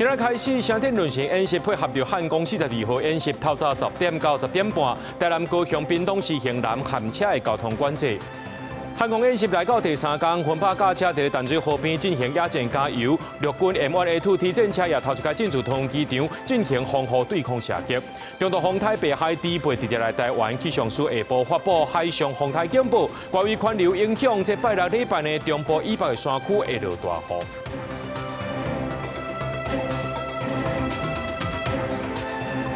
今仔開始，城鎮淪陷演習配合著漢光42號演習，透早10點到10點半，台南高雄屏東實行人和車的交通管制。漢光演習來到第三工，分炮甲車佇淡水河邊進行野戰加油，陸軍 M1A2T 戰車也頭一擺進駐桃園機場進行防護對空射擊。中度風台白海 D8直接來台灣氣象署下晡發布海上風台警報，外圍環流影響，這拜六禮拜呢，中部以北的山區會落大雨。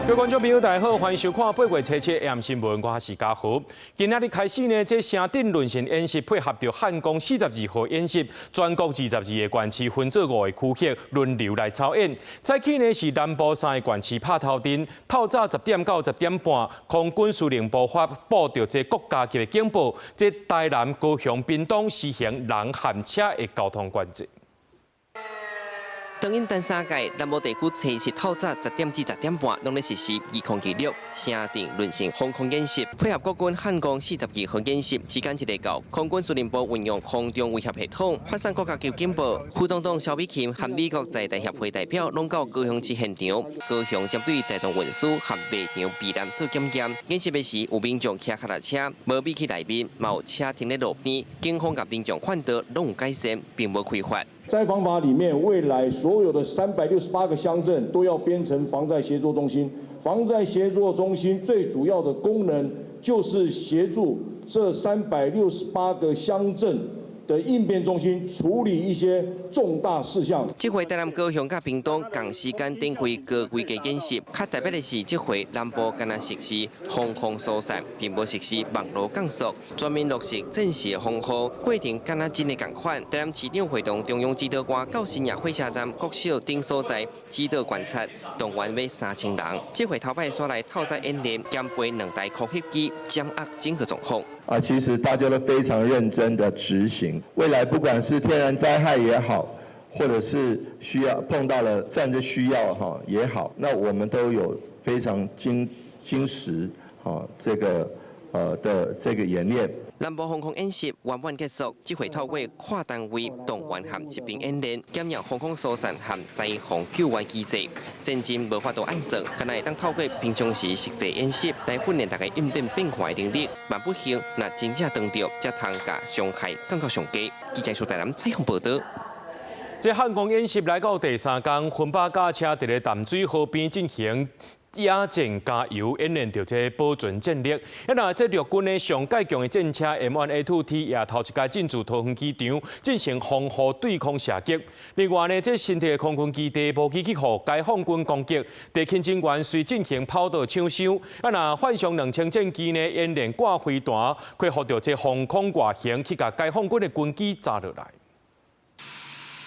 各位觀眾朋友，大家好，歡迎收看8月7日 AM 新聞，我是嘉豪。今仔日開始呢，這城鎮淪陷演習配合著漢光42號演習，全國22個縣市分做五個區域輪流來操演。早起呢是南部三個縣市拍頭陣，透早10點到10點半，空軍司令部發布著這國家級的警報，這台南、高雄、屏東實行人和車的交通管制。當因單三屆南部地區初七透早10點至10點半，攏咧實施2026城鎮淪陷防空演習，配合國軍漢光42號演習，時間一下到，空軍司令部運用空中威脅系統發送國家級警報。副總統蕭美琴和美國在台協會代表攏到高雄市現場，高雄針對大眾運輸和賣場避難做檢驗。演習的時有民眾騎腳踏車，無避去內面，嘛有車停咧路邊，警方佮民眾勸導攏有改善，並無開罰。災防法裡面，未來所有的368個鄉鎮都要編成防災協作中心。防災協作中心最主要的功能就是協助這368個鄉鎮的應變中心處理一些重大事項。這回台南、高雄佮屏東仝時間展開高規格演習，較特別的是，這回南部敢若實施防空疏散，並無實施網路降速，全面落實戰時防護，過程敢若真的仝款。台南市長會同中央指導官到新野火車站、國小等所在指導觀察，動員欲3000人。這回頭擺煞來透早演練，兼備兩台空襲機，掌握整個狀況。啊，其實大家都非常認真的執行。未來不管是天然災害也好，或者是需要碰到了戰爭需要哈也好，那我們都有非常精精實哈這個的這個演練。南部防空演習圓滿結束，這回透過跨單位動員和實兵演練，檢驗防空疏散和災防救援機制。戰爭無法度按算，敢若會當透過平常時實際演習來訓練大家應變變化的能力。萬不幸，若真正當著，才通共傷害降到上低。記者蘇台南採訪報導。這漢光演習來到第三工，分炮甲車佇咧淡水河邊進行野戰加油演練，著這保存戰力。啊，若這陸軍的上蓋強的戰車 M1A2T 也頭一擺進駐桃園機場進行防護對空射擊。另外呢，這新竹的空軍基地無機去予解放軍攻擊，地勤人員隨進行跑道搶修。啊，若幻象2000戰機呢演練掛飛彈，恢復著這防空外形去共解放軍的軍機炸落來。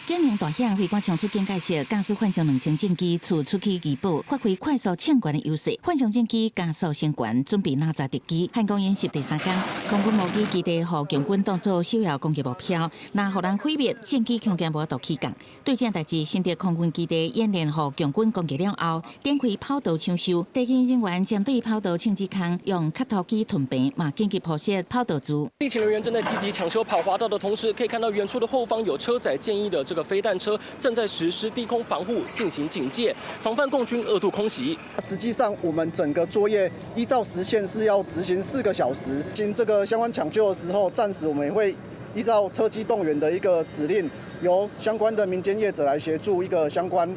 警鈴大響，飛官衝出警戒室，駕駛幻象2000戰機出出去機堡，發揮快速衝關的優勢。幻象戰機加速升懸，準備攔截敵機。漢光演習第三工，空軍無機基地予共軍當作首要攻擊目標，若予人毀滅，戰機恐驚無法度起降。對這代誌，新竹空軍基地演練予共軍攻擊了後，展開跑道搶修，地勤人員針對跑道清潔空，用磕土機屯平，嘛緊急鋪設跑道柱。地勤人員正在積極搶修跑滑道的同時，可以看到遠處的後方有車載簡易的這個飛彈車正在實施低空防護，進行警戒，防範共軍二度空襲。實際上，我們整個作業依照時限是要執行4個小時。經這個相關搶救的時候，暫時我們也會依照車機動員的一個指令，由相關的民間業者來協助一個相關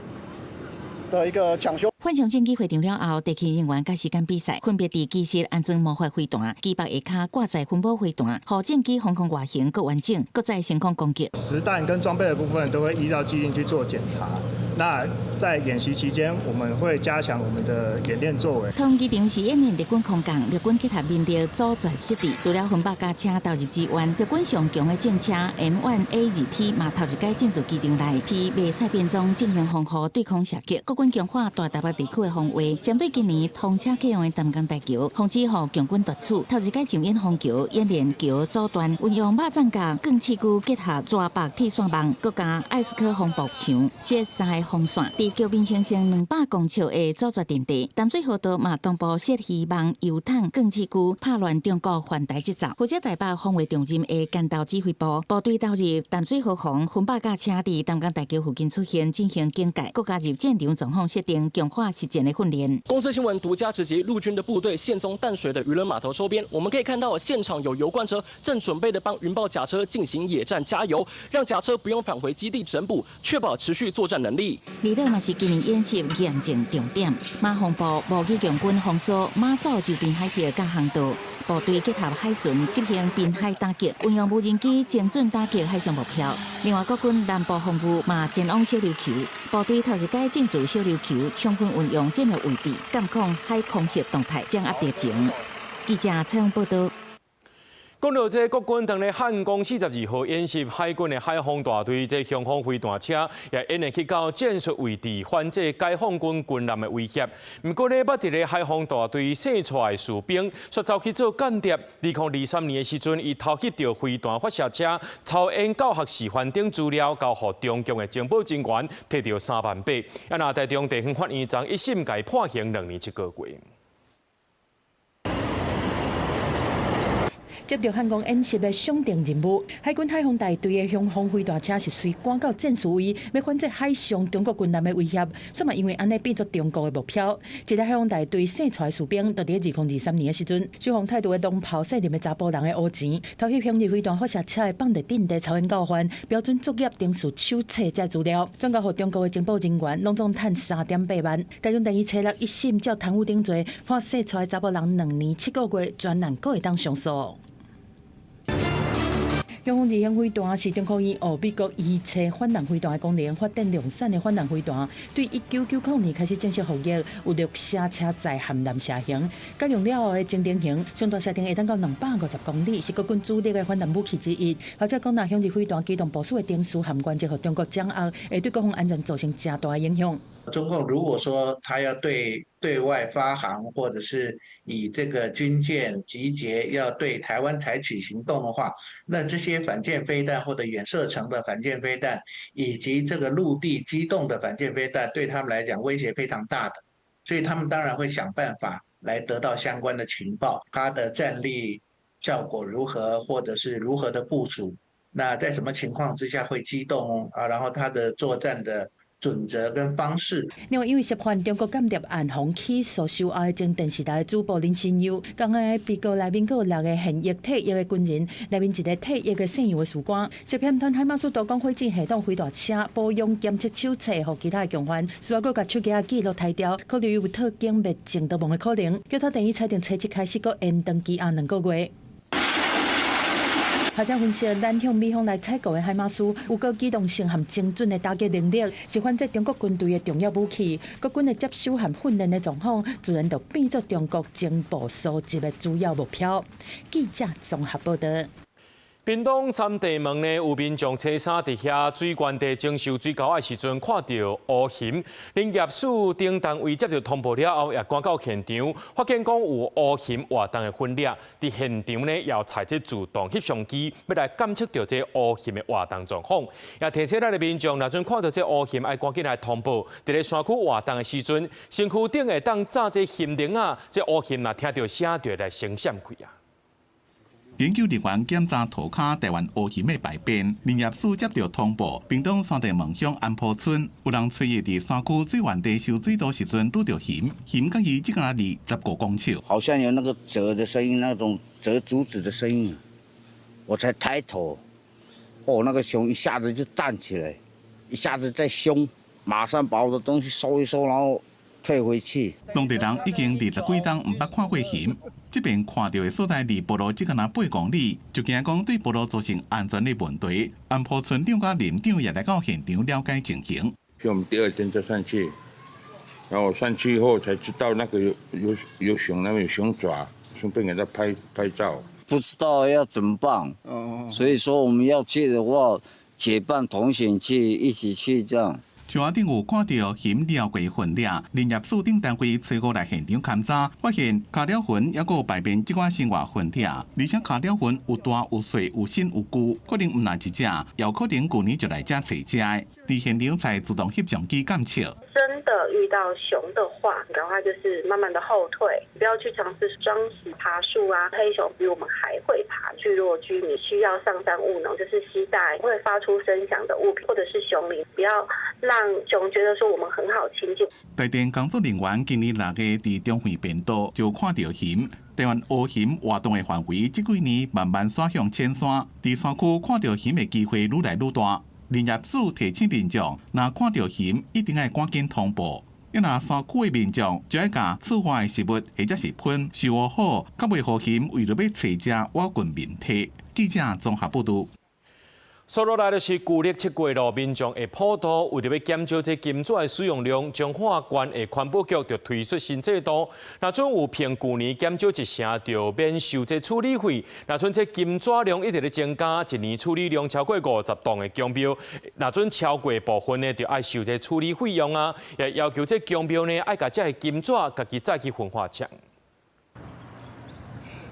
的一個搶修。幻象戰機會場了後，地勤人員佮時間比賽，分別佇機室安裝魔法飛彈，機腹下跤掛載分母飛彈，予戰機防空外形閣完整，閣再升空攻擊。實彈跟裝備的部分都會依照既定去做檢查。那在演習期間，我們會加強我們的演練作為。桃園機場是演練陸軍空降，陸軍結合民力組全設置，除了分炮甲車投入支援，陸軍上強的戰車 M1A2T 嘛頭一擺進駐機場內，披迷彩便裝進行防護對空射擊。國軍強化大台北地區的防衛。針對今年通車啟用的淡江大橋，防止予共軍奪取，頭一擺上演封橋演練橋阻斷，運用肉粽佮捲刺龜結合蛇縛鐵線網，閣加愛斯科防爆牆設三个防線，佇橋面形成200公尺的阻絕陣地。淡水河道嘛同步設漁網、油桶、捲刺龜，拍亂中國環台節奏。負責台北防衛重任的堅鬥指揮部部隊投入淡水河防分百架車佇淡江大橋附近出現進行警戒，閣加入戰場狀況設定強化實戰的訓練。公視新聞獨家直擊陸軍的部隊現蹤淡水的漁輪碼頭周邊，我們可以看到現場有油罐車正準備的幫雲豹甲車進行野戰加油，讓甲車不用返回基地整補，確保持續作戰能力。離島嘛是今年演習驗證重點，馬防部模擬共軍封鎖馬祖周邊海域佮航道，部隊結合海巡執行濱海打擊，運用無人機精準打擊海上目標。另外，國軍南部防務嘛前往小琉球，部隊頭一擺進駐小琉球，充分運用戰略位置，監控海空域動態，掌握敵情。記者採訪報道。講到這國軍當咧漢光42號演習，海軍的海防大隊這雄風飛彈車也演練去到戰術位置，反制解放軍軍艦的威脅。毋過呢，捌佇咧海防大隊細帶的士兵，煞走去做間諜。2023年的時陣，伊偷翕著飛彈發射車操演教學示範等資料，交予中共的情報人員，提著3萬八。啊，若台中地方法院昨一審共伊判刑2年7個月。接著漢光演習的上定任務，海軍海防大隊的雄風飛彈車是隨趕到戰術位，欲反制海上中國軍艦的威脅，煞嘛因為按呢變做中國的目標。一个海防大隊姓蔡的士兵，就佇2023年的時陣，守防態度的龍袍細林的查埔人的烏錢，偷翕雄日飛彈發射車的放佇陣地操演教範，標準作業程序手冊這資料，轉交予中國的情報人員，攏總趁3.8萬。台中地院初六一審照貪污等罪，判姓蔡的查埔人2年7個月，全案閣會當上訴。雄風二型飛彈是中科院學美國E7反艦飛彈的功能，發展量產的反艦飛彈，對1990年開始正式服役，有陸射車載和艦射型。改良了後的精定型，上大射程會當到250公里，是國軍主力的反艦武器之一。而且講，若雄二飛彈機動部署的程序和原則予中國掌握，會對國防安全造成誠大的影響。中共如果說他要對外發航，或者是以這個軍艦集結要對台灣採取行動的話，那這些反艦飛彈或者遠射程的反艦飛彈，以及這個陸地機動的反艦飛彈，對他們來講威脅非常大的，所以他們當然會想辦法來得到相關的情報，它的戰力效果如何，或者是如何的部署，那在什麼情況之下會機動啊？然後它的作戰的準則跟方式。另外，因為涉犯中國間諜案，予起訴受押的前電視台主播林心悠，仝款被告內面閣有六个現役退役的軍人，內面一个退役的姓楊的士官，涉嫌傳海馬斯多管火箭系統飛彈車保養檢測手冊予其他的共犯，事後閣共手機仔記錄刣掉，考慮有套經滅證逃亡的可能，叫他電影裁定初七開始閣延長羈押2個月。學者分析，咱向美方來採購的海馬斯有夠機動性和精準的打擊能力，是反制中國軍隊的重要武器。國軍的接收和訓練的狀況，自然就變做中國情報搜集的主要目標。記者綜合報道。屏東三地門呢，有民眾初三佇遐水源地徵收水溝的時陣，看著烏熊。林業署等單位接著通報了後，也趕到現場，發現講有烏熊活動的痕跡。佇現場呢，也採這自動翕相機，欲來監測著這烏熊的活動狀況。也提醒咱的民眾，若陣看著這烏熊，愛趕緊來通報。佇咧山區活動的時陣，身軀頂會當紮這熊鈴仔，這烏熊若聽著聲就會來先閃開啊。研究人員檢查塗跤台灣烏熊的排便，林業署接著通報，屏東三地門鄉安坡村有人揣日佇山區水源地收水道時陣拄著熊，熊佮伊只敢25公尺。好像有那個折的聲音，那種折竹子的聲音，我才抬頭，哦，那個熊一下子就站起來，一下子在凶，馬上把我的東西收一收，然後退回去。當地人已經20幾冬毋捌看過熊，這邊看著的所在離部落只敢若8公里，就驚講對部落造成安全的問題。安坡村長佮林長也來到現場了解情形。所以我們第二天再上去，然後上去以後才知道那個有熊，那邊有熊爪，順便給他拍拍照。不知道要怎麼辦，所以說我們要去的話，結伴同行去，一起去這樣。樹仔頂有看著熊掠過糞掠，林業署等單位初五來現場勘查，發現跤料糞抑閣有排便這寡生活糞掠，而且跤料糞有大有細有新有舊，可能毋但一隻，也有可能舊年就來遮揣食的。佇現場採自動翕相機監測。真的遇到熊的話，趕快就是慢慢的後退，不要去嘗試裝死爬樹啊。黑熊比我們還會爬，聚落居民需要上山務農，就是攜帶會發出聲響的物品，或者是熊鈴，不要讓熊覺得說我們很好親近。台電工作人員今年6月佇中橫便道就看著熊，台灣烏熊活動的範圍這幾年慢慢徙向淺山，佇山區看著熊的機會愈來愈大。林業署提醒民眾，若看著熊，一定愛趕緊通報。啊若山區的民眾就愛共刺花的食物或者是噴收好，較袂予熊為著欲揣食挖近面體。記者綜合報導。煞落來就是舊曆7月咯，民眾會普渡，為著欲減少這金紙的使用量，彰化縣的環保局就推出新制度。若準有評舊年減少1成，就免收這處理費。若準這金紙量一直咧增加，一年處理量超過50噸的宮廟，若準超過部分呢，就愛收這處理費用啊。也要求這宮廟呢，愛共這个金紙家己載去焚化廠。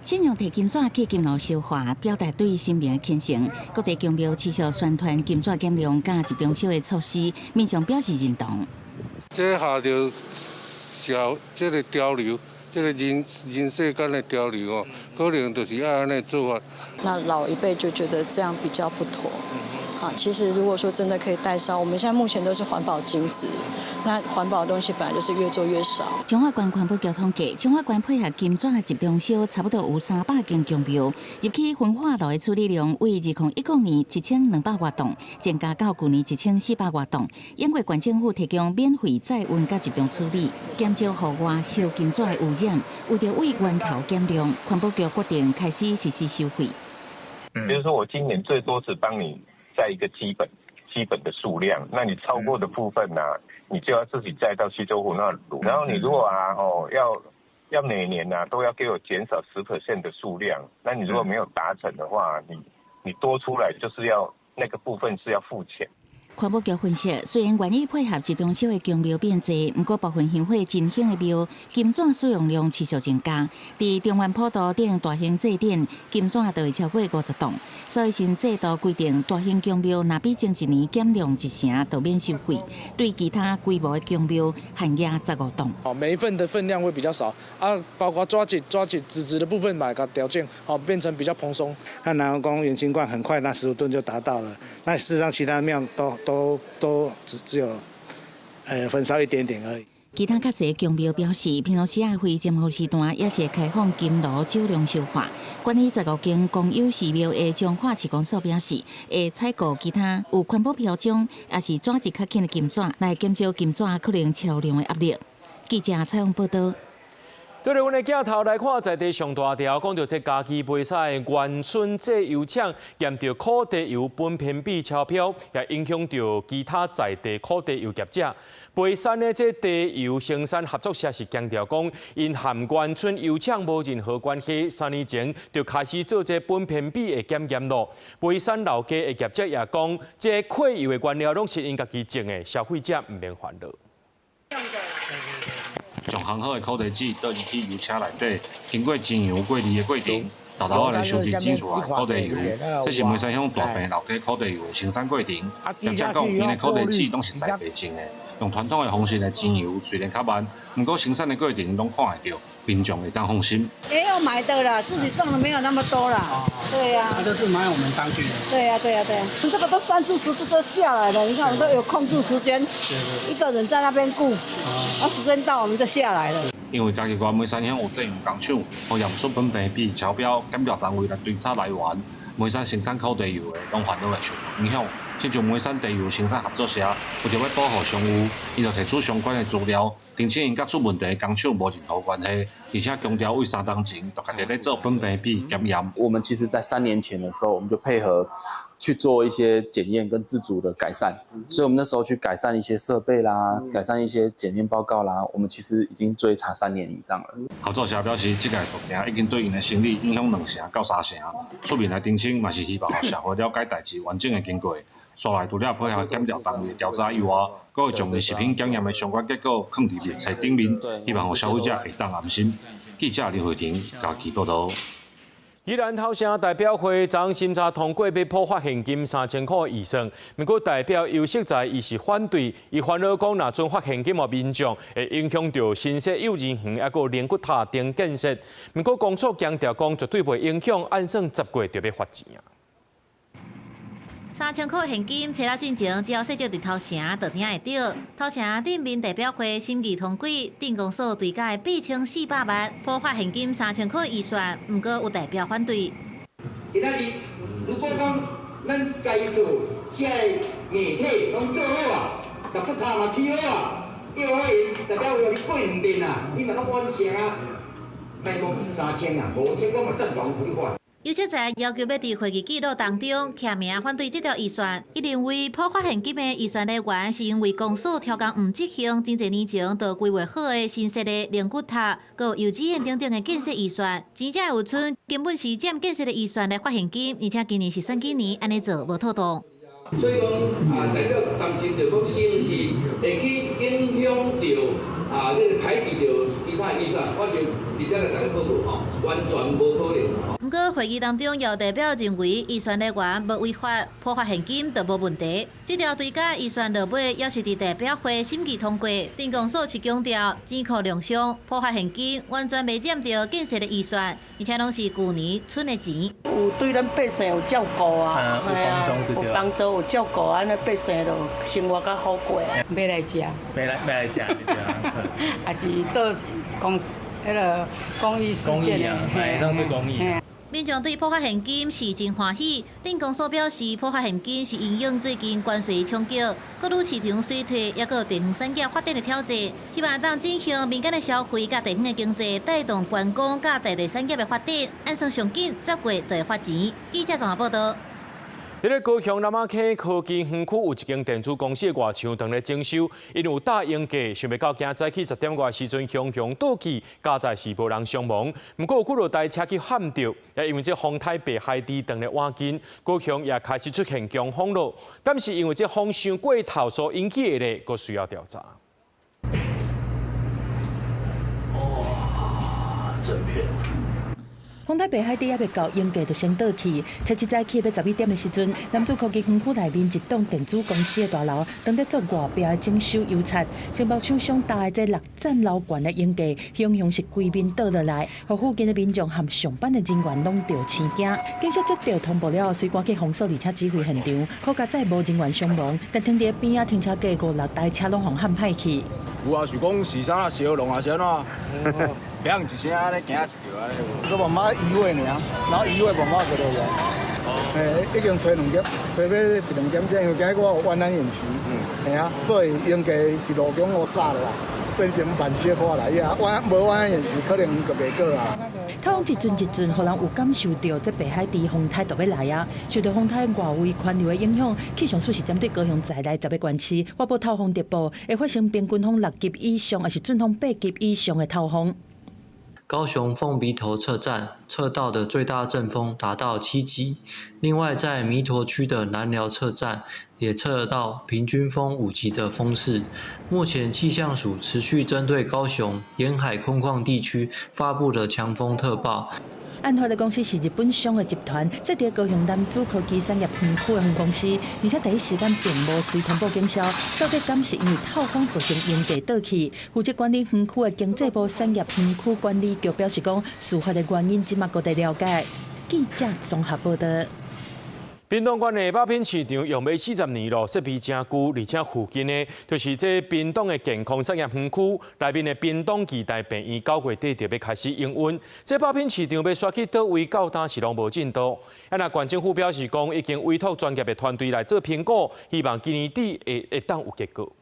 信仰提金紙去金爐燒化，表達對神明的虔誠。各地宮廟持續宣傳金紙減量佮集中燒的措施，民眾表示認同。這下著社這个潮流，這个人人世間的潮流哦，可能就是愛按呢做法。那老一輩就覺得這樣比較不妥。啊，其實如果說真的可以代燒，我們現在目前都是環保金紙，那環保的東西本來就是越做越少。彰化縣環保局統計，彰化縣配合金紙集中燒，差不多有300間宮廟入去焚化爐的處理量，為2010年1200外噸，增加到舊年1400外噸。因為縣政府提供免費載運佮集中處理，減少戶外燒金紙的污染。為著對源頭減量，環保局決定開始實施收費。比如說我今年最多只幫你載一個基本的數量，那你超過的部分呢，你就要自己載到溪州湖那爐。然後你如果啊，哦，要每年啊都要給我減少10% 的數量，那你如果沒有達成的話，你多出來就是要那個部分是要付錢。環保局分析，雖然願意配合集中燒的宮廟變濟，毋過部分香火真興的廟，金紙使用量持續增加。佇中元普渡等大型祭典，金紙就會超過50噸。所以新制度規定，大型宮廟若比前一年減量1成，就免收費。對其他規模的宮廟，限額15噸。哦，每一份的分量會比較少啊，包括抓緊抓緊紙質的部分嘛，共調整，哦，變成比較蓬鬆。那南陽宮元清觀很快那15噸就達到了，那事實上其他廟都只有，焚燒一點點而已。其他較細宮廟表示，平常時啊非尖峰時段也是開放金爐少量燒化。管理15間公有寺廟的彰化市公所表示，會採購其他有環保標章，抑是紙質較輕的金紙，來減少金紙可能超量的壓力。記者採訪報導。對著阮的鏡頭來看，在地上大條，講著這家己袂使元春製油廠驗著苦茶油苯偏比超標，也影響著其他在地苦茶油業者。梅山的這茶油生產合作社是強調講，𪜶和元春油廠無任何關係，3年前就開始做這苯偏比的檢驗囉。梅山老街的業者也講，這苦油的原料攏是𪜶家己種的，消費者毋免煩惱。將烘好的苦茶籽倒入去油車內底，經過精油過濾的過程，沓沓仔來收集擠出來苦茶油。這是梅山鄉大坪老街苦茶油的生產過程。業者講，𪜶的苦茶籽攏是在地種的，用傳統的方式來精油，雖然較慢，毋過生產的過程攏看會著，民眾會當放心。也有買的啦，自己種的沒有那麼多啦。對呀。那都是買我們當地的。對呀，對呀，對呀。這個都30-40次都下來了，你看我們都有控制時間，一個人在那邊顧，啊，時間到我們就下來了。因為嘉義縣梅山鄉有製油工廠，予驗出苯偏比超標，檢調單位來追查來源。梅山生產苦茶油的，攏煩惱會受著影響。親像梅山茶油生產合作社，為著欲保護商譽，𪜶就提出相關的資料，澄清𪜶佮出問題的工廠無任何關係，而且強調對3冬前就家己咧做苯偏比檢驗。我們其實在3年前的時候，我們就配合去做一些檢驗跟自主的改善，所以我們那時候去改善一些設備啦，改善一些檢驗報告啦，我們其實已經追查3年以上了。合作社表示，這個事件已經對𪜶的生意影響2成到3成，出面來澄清嘛是希望予社會了解代誌完整的經過。煞來除了配合檢調單位的調查以外，閣會將食品檢驗的相關結果囥佇列車頂面，希望予消費者會當安心。記者林慧婷家己報導。宜蘭頭城代表會昨審查通過欲普發現金3000箍的預算，毋過代表游錫才伊是反對，伊煩惱講，若准發現金予民眾，會影響著新設幼兒園抑閣靈骨塔等建設。毋過公所強調講，絕對袂影響，按算10月就欲發錢啊。3000箍現金，冊仔進前只要設置佇頭城就聽會著。頭城鎮民代表會審議通過，鎮公所追加8400萬，普發現金3000箍預算，毋過有代表反對。今仔日如果講咱該做這個硬體攏做好啊，共骨頭嘛起好啊，幼兒園代表會予你過兩遍啊，你嘛攏完成啊，莫講三千啊，5000我嘛贊同予你發。游錫才要求欲佇會議記錄當中簽名反對這條預算，伊認為普發現金的預算來源是因為公所調工毋執行，真濟年前就規劃好的新設的靈骨塔、閣幼稚園等等的建設預算，錢才會有賰根本是佔建設的預算來發現金，而且今年是選舉年，按呢做無妥當。所以講啊，代表擔心著講是毋是會去影響著啊，這個排擠著其他預算，我想佇遮來共大家報告吼，完全無可能。毋過會議當中，有代表認為預算來源無違法，普發現金就無問題。這條追加預算落尾，也是佇代表會審議通過。鎮公所是強調錢庫量上，普發現金完全袂佔著建設的預算，而且攏是舊年賰的錢。有對咱百姓有照顧啊，有幫助，有幫助有照顧，按呢百姓就生活較好過。欲來食，欲來欲來食，還是做公彼個公益事件的，嘿，當做公益。民眾對普發現金是真歡喜。鎮公所表示，普發現金是因應最近關稅衝擊、各類市場衰退，抑閣地方產業發展的挑戰，希望當振興民間的消費，佮地方的經濟，帶動觀光佮在地產業的發展。按算上緊10月就會發錢。記者綜合報導。佇咧高雄南仔溪科技園區有一間電子公司的外牆當咧整修，因有搭鷹架，想袂到今早起10點外時陣，雄雄倒去，佳哉是無人傷亡。毋過有幾落台車去撼著，也因為這風颱白海豬當咧倚近，高雄也開始出現強風囉。敢是因為這風傷過頭所引起的咧，閣需要調查。哇，整片。風颱白海豬猶未到，鷹架就先倒去。初七早起欲11點的時陣，楠梓科技園區內面一棟電子公司的大樓，當咧做外壁的整修油漆，承包廠商搭的這六層樓懸的鷹架，雄雄是規面倒落來，予附近的民眾和上班的人員攏著生驚。警察接到通報了後，隨趕去封鎖，而且指揮現場，好佳哉無人員傷亡，但停佇邊仔停車格五六台車攏予撼歹去。有啊，想講是啥燒龍還是按怎？砰一聲按呢驚一著按呢。閣慢慢移位爾，然後移位慢慢就落來。嘿，已經吹兩點，吹欲一兩點鐘，因為今日我有萬安演習。嘿啊，所以鷹架是路中予炸落來，變成慢小可來。啊，萬無萬安演習可能就袂過啊。透風一陣一陣，予人有感受著這白海豬風颱就欲來啊！受著風颱外圍環流的影響，氣象署是針對高雄在內10個縣市發布透風特報，會發生平均風6級以上，抑是陣風8級以上的透風。高雄鳳鼻頭測站測到的最大陣風達到7級，另外在彌陀區的南寮測站也測到平均風5級的風勢。目前氣象署持續針對高雄沿海空曠地區發布了強風特報。案發的公司是日本商的集團，設佇高雄楠梓科技產業園區的分公司，而且第一時間並無隨通報警消，到底敢是因為透風造成鷹架倒去？負責管理園區的經濟部產業園區管理局表示講，事發的原因這馬閣在了解。記者綜合報導。屏東縣的肉品市場用欲40年囉，設備誠舊，而且附近呢，就是這屏東的健康產業園區內面的屏東基大病院9月底就欲開始營運。這肉品市場欲徙去佗位，到今是攏無進度。啊，若縣政府表示講，已經委託專業的團隊來做評估，希望今年底會當有結果。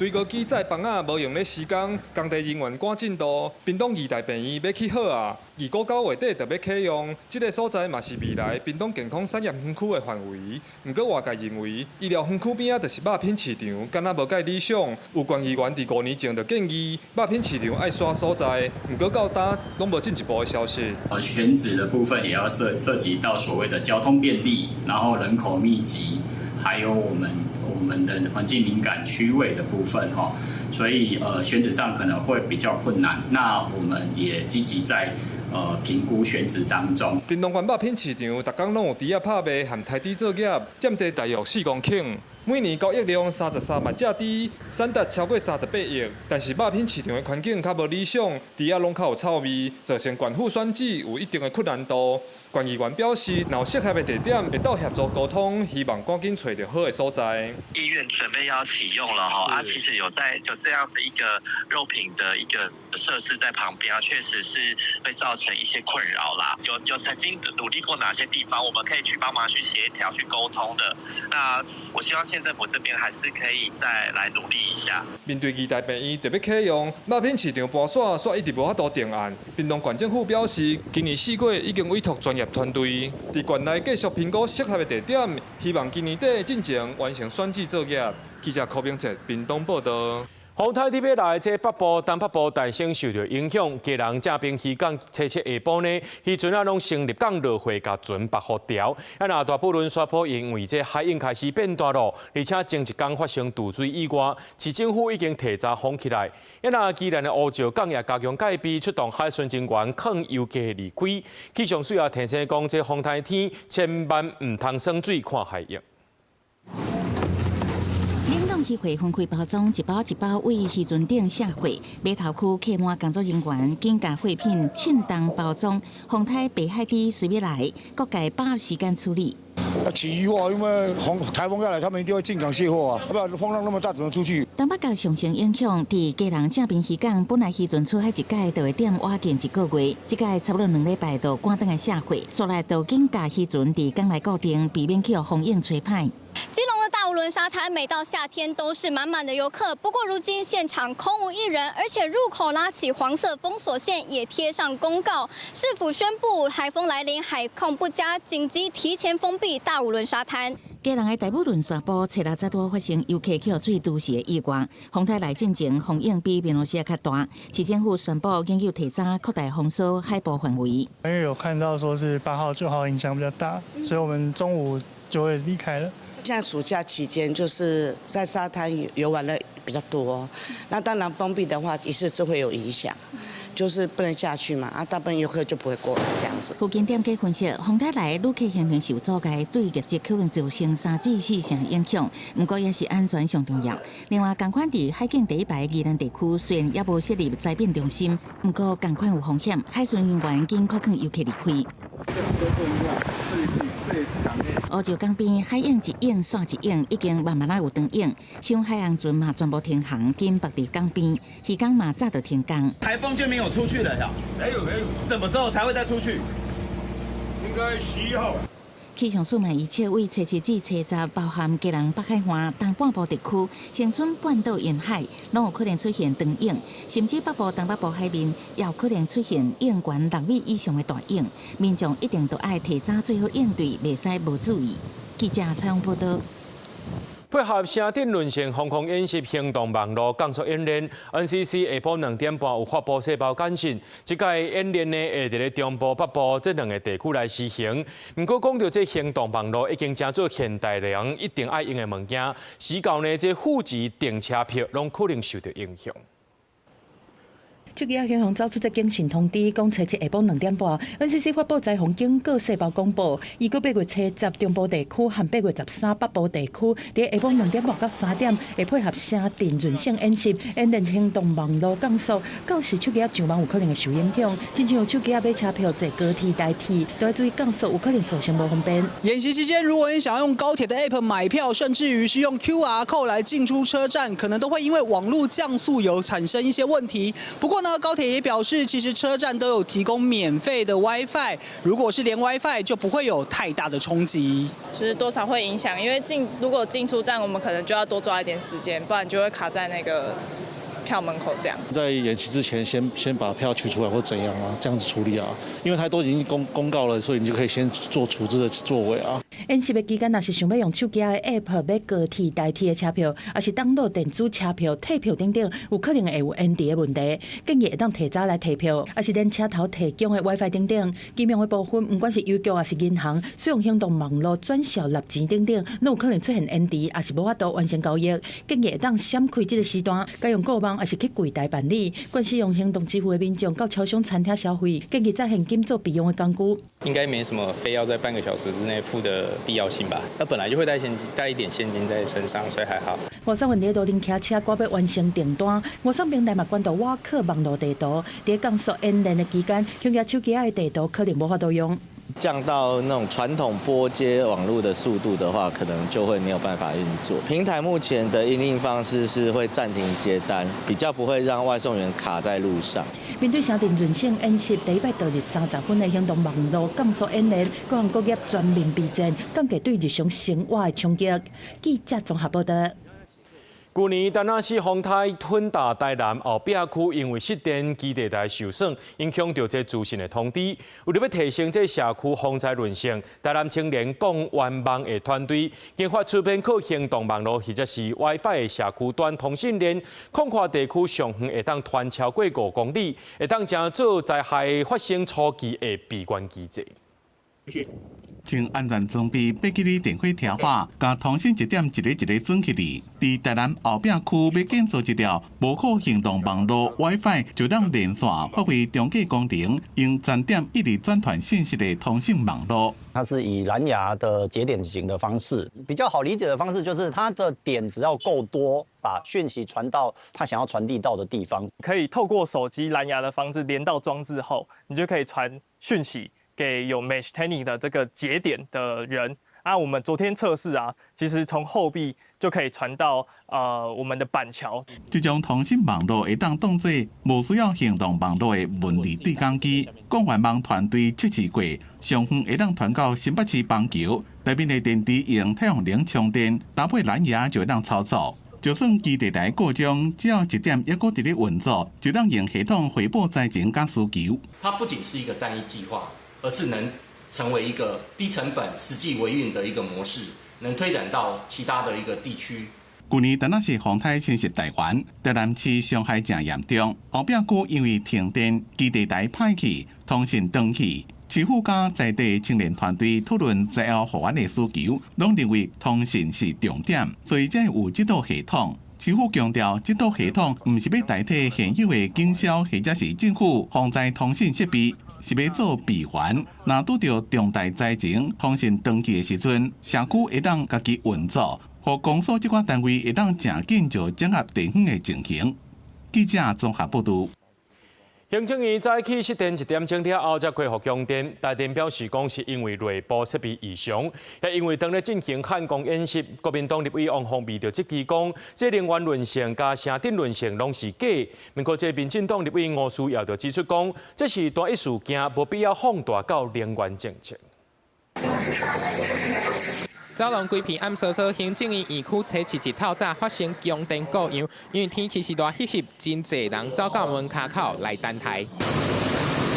堆高機載枋仔無閒咧施工，工地人員趕進度。屏東義大病院欲起好啊，預估9月底就欲啟用。這个所在嘛是未來屏東健康產業園區的範圍。毋過外界認為，醫療園區邊仔就是肉品市場，敢若無蓋理想。有縣議員佇5年前就建議，肉品市場愛徙所在，毋過到今攏無進一步的消息。選址的部分也要涉及到所謂的交通便利，然後人口密集，還有我們的環境敏感區位的部分哈，所以選址上可能會比較困難。那我們也積極在評估選址當中。屏東縣肉品市場，逐工攏有豬仔拍賣和刣豬作業，佔地大約4公頃，每年交易量33萬隻豬，產值超過38億。但是肉品市場的環境較無理想，豬仔攏較有臭味，造成縣府選址有一定的困難度。縣議員表示，若有適合的地點，會鬥協助溝通，希望趕緊揣著好的所在。醫院準備要啟用了哈，啊，其實有在就這樣子一個肉品的一個設施在旁邊啊，確實是會造成一些困擾啦。有曾經努力過哪些地方，我們可以去幫忙去協調、去溝通的。那我希望縣政府這邊還是可以再來努力一下。面對義大病院特別啟用，肉品市場搬徙，煞一直無法度定案。屏東縣政府表示，今年4月已經委託專業團隊佇縣內繼續評估適合的地點，希望今年底進前完成選址作業。記者柯明哲屏東報導。風颱特欲來，這北部、東北部大省受著影響，基隆正爿漁港初七下晡呢，漁船仔攏先入港落貨，共船縛予牢。啊，若大埔崙山坡因為這海湧開始變大咯，而且前一工發生渡水意外，市政府已經提早封起來。啊，若宜蘭的烏石港也加強戒備，出動海巡人員勸遊客離開。氣象署也提醒講，這風颱天千萬毋通耍水看海湧。冷凍魚貨分開包裝，一包一包對漁船頂卸貨。碼頭區客滿工作人員緊共貨品稱重包裝，風颱白海豬隨欲來，各界把握時間處理。要起漁貨，因為風颱風要來，他們一定會進港卸貨啊！不然風浪那麼大，怎麼出去？東北角上受影響，佇基隆正爿漁港，本來漁船出海一擺就會踮倚近一個月，這擺差不多2禮拜就趕轉來卸貨，煞來就緊共漁船佇港內固定，避免去予風湧吹歹。基隆的大武崙沙灘，每到夏天都是滿滿的遊客。不過如今現場空無一人，而且入口拉起黃色封鎖線，也貼上公告，市府宣布颱風來臨，海況不佳，緊急提前封閉大武崙沙灘。基隆的大武崙沙坡，初六早拄發生遊客去予水揬死的意外。風颱來進前，風湧比平常時較大。市政府宣布緊急提早擴大封鎖海埔範圍。因為有看到說是8號、9號影響比較大，所以我們中午就會離開了。現在暑假期間，就是在沙灘遊玩的比較多，那當然封閉的話，一時就會有影響，就是不能下去嘛，啊，大部分遊客就不會過來這樣子。附近店家分析，風颱來旅客行程受阻礙，對業績可能造成3至4成影響。毋過也是安全上重要。另外，仝款佇海景第一排宜蘭地區，雖然猶無設立災變中心，毋過仝款有風險，海巡人員緊勸遊客離開。烏石港邊海湧一湧煞一湧，已經慢慢仔有長湧，像海洋船嘛全部停航，緊縛佇港邊，漁港嘛早就停工。颱風就沒有出去了呀？沒有沒有，什麼時候才會再出去？應該11號。氣象署嘛預測，對初七至初十，包含基隆北海岸、東半部地區、恆春半島沿海，攏有可能出現長湧，甚至北部、東北部海面也有可能出現湧懸6米以上的大湧，民眾一定都愛提早做好應對，袂使無注意。記者採訪報導。配合城鎮韌性防空演習行動網路降速演練，NCC 下晡2點半有發布細胞簡訊。這屆演練呢，會佇咧中部、北部這兩个地區來施行。毋過講著這行動網路已經成做現代人一定愛用的物件，時到呢，這付錢訂車票攏可能受著影響。手機仔銀行走出這警訊通知，講初七下晡2點半，NCC 發布災防警告細胞廣播，預估8月初十中部地區和8月13北部地區，佇下晡2點半到3點，會配合城鎮韌性演習，演練行動網路降速，到時手機仔上網有可能會受影響。親像手機仔買車票坐高鐵台鐵，都愛注意降速，有可能造成無方便。演習期間，如果你想要用高鐵的 App 買票，甚至於是用 QR code 來進出車站，可能都會因為網路降速有產生一些問題。不過呢，呢，高鐵也表示，其實車站都有提供免費的 WiFi，如果是連 WiFi，就不會有太大的衝擊。就是多少會影響，因為如果進出站，我們可能就要多抓一點時間，不然就會卡在那個票門口這樣。在演習之前先把票取出來或怎樣啊，這樣子處理啊，因為他都已經公告了，所以你就可以先做處置的作為啊。演習的期間，若是想欲用手機的 App 買高鐵、台鐵的車票，抑是 download 電子車票、退票等等，有可能會有延遲的問題。建議會當提早來提票，抑是連車頭提供的 WiFi 等等。金融的部分，毋管是郵局抑是銀行，使用行動網路轉數納錢等等，攏有可能出現延遲，抑是無法度完成交易。建議會當閃開這個時段，改用購網抑是去櫃台辦理。慣使用行動支付的民眾到超商、餐廳消費，建議帶現金做備用的工具。應該沒什麼非要在半個小時之內付的必要性吧？那本來就會帶現金，帶一點現金在身上，所以還好。外送員佇路頂騎車趕欲完成訂單，外送平台嘛關注瓦克網路地圖，佇降速演練的期間，攜攜手機仔的地圖可能無法度用。降到那種傳統撥接網路的速度的話，可能就會沒有辦法運作。平台目前的因應方式是會暫停接單，比較不會讓外送員卡在路上。面對城鎮韌性演習第一擺導入30分的行動網路降速演練，各行各業全面備戰，降低對日常生活的衝擊。記者綜合報道。舊年田納西風颱吞打台南後壁區，因為失電基地台受損，影響著這資訊的通知。為著欲提升這社區防災韌性，台南青年廣元網的團隊研發出免靠行動網路或者是 WiFi 的社區端通訊鏈，擴闊地區上遠會當傳超過5公里，會當成做災害發生初期的備援機制。穿安全裝備，欲去咧電火車化，共通訊節點一个一个轉起來。佇台南後壁區欲建造一條無靠行動網路 WiFi 就當連線，發揮中繼功能，用站點一直轉傳信息的通訊網路。它是以藍牙的節點型的方式，比較好理解的方式就是它的點只要夠多，把訊息傳到他想要傳遞到的地方。可以透過手機藍牙的方式連到裝置後，你就可以傳訊息給有 Meshtani 的這個節點的人啊。我們昨天測試啊，其實從後壁就可以傳到我們的板橋。這種通訊網路會當當做無需要行動網路的文字對講機。廣元網團隊測試過，上遠會當傳到新北市板橋，內面的電池用太陽能充電，搭配藍牙就會當操作。就算基地台故障，只要一點猶閣佇咧運作，就當用系統回報災情佮需求。它不僅是一個單一計劃，而是能成為一個低成本、實際維運的一個模式，能推展到其他的一個地區。舊年田納西風颱侵襲台灣，台南市傷害誠嚴重，後壁區因為停電、基地台歹去、通訊斷去，市府佮在地青年團隊討論災後復原的需求，攏認為通訊是重點，所以才有這套系統。市府強調，這套系統毋是欲代替現有的警消或者是政府防災通訊設備，是欲做備援。若拄著重大災情、通訊斷去的時陣，社區會當家己運作，予公所這寡單位會當誠緊就整合地方的情形。記者綜合報導。行政院早起失電1點鐘了後才恢復供電，台電表示講是因為內部設備異常，也因為當咧進行漢光演習，國民黨立委王鴻薇就質疑講，這能源韌性佮城鎮韌性攏是假。毋過這民進黨立委吳思瑤就指出講，這是單一事件，無必要放大到能源政策。走廊規片暗嗖嗖，行政院院區初四日透早發生供電故障，因為天氣是熱翕翕，真濟人走到門跤口來等待。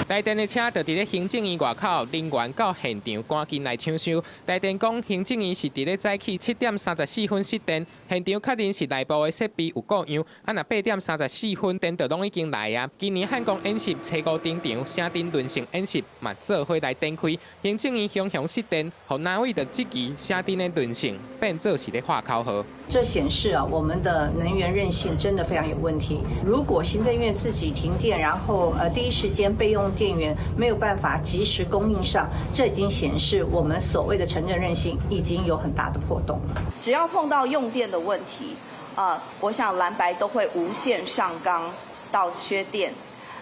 台電的車就佇咧行政院外口，人員到現場趕緊來搶修。台電講，行政院是佇咧早起7點34分失電，現場確認是內部的設備有故障。啊，若8點34分電就攏已經來啊。今年漢光演習初五登場，城鎮韌性演習嘛做伙來展開。行政院雄雄失電，予藍委就質疑城鎮的韌性變做是咧喊口號。這顯示啊，我們的能源韌性真的非常有問題。如果行政院自己停電，然後第一時間備用電源沒有辦法及時供應上，這已經顯示我們所謂的城鎮韌性已經有很大的破洞了。只要碰到用電的問題，啊，我想藍白都會無限上綱到缺電。